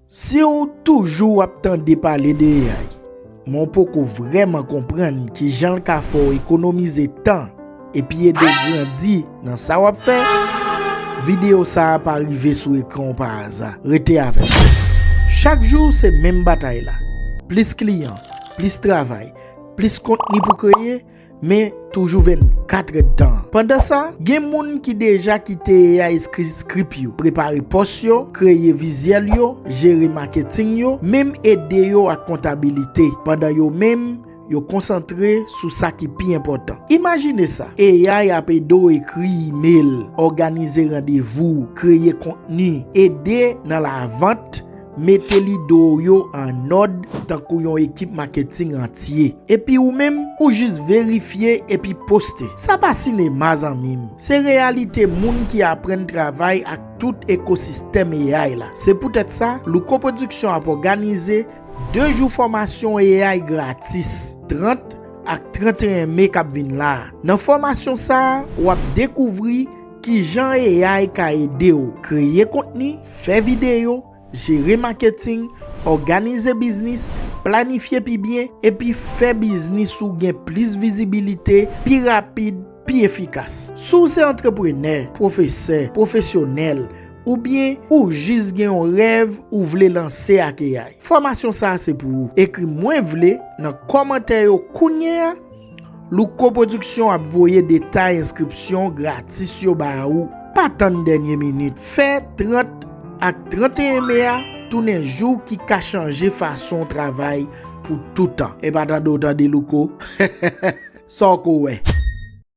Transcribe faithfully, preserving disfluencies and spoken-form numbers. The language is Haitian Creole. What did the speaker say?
Si w toujou ap tande pale de A I, men w poko vrèman konprann kijan l ka fè w ekonomize tan epi ede w grandi nan sa w ap fè, videyo sa a pa rive sou ekran w pa aza. Rete avè m. Chak jou se menm batay la. Plis kliyan, plis travay, plis kontni pou kreye, men toujou vennkat èdtan. Pandan sa, gen moun ki deja kite A I ekri skrip yo, prepare pòs yo, kreye vizyèl yo, jere maketing yo, menm ede yo ak kontabilite, pandan yo menm yo konsantre sou sa ki pi enpòtan. Imajine sa, A I ap ede w ekri imèl, òganize randevou, kreye kontni, ede nan lavant, mete lide w yo an òd tankou yon ekip maketing antye. Epi ou menm, ou jis verifye epi poste. Sa pa sinema, zanmi m. Se reyalite moun ki aprann travay ak tout ekosistèm A I la. Se poutèt sa, Louko Production ap òganize de jou fòmasyon A I gratis, trant ak trannteyen me k ap vin la a. Nan fòmasyon sa a, w ap dekouvri kijan A I ka ede w kreye kontni, fè videyo, jere maketing, òganize biznis, planifye pi byen, epi fè biznis ou gen plis vizibilite, pi rapid, pi efikas. Si w se antreprenè, pwofesè, pwofesyonèl, oubyen ou jis gen yon rèv ou vle lanse ak A I, fòmasyon sa a se pou ou. Ekri "Mwen vle" nan kòmantè yo kounye a. Louko Production ap voye detay enskripsyon gratis yo ba ou. Pa tann dènye minit. Fè trant ak trannteyen me a tounen jou ki ka chanje fason w travay pou toutan. E pa tande w tande Louko. Sa w ko wè.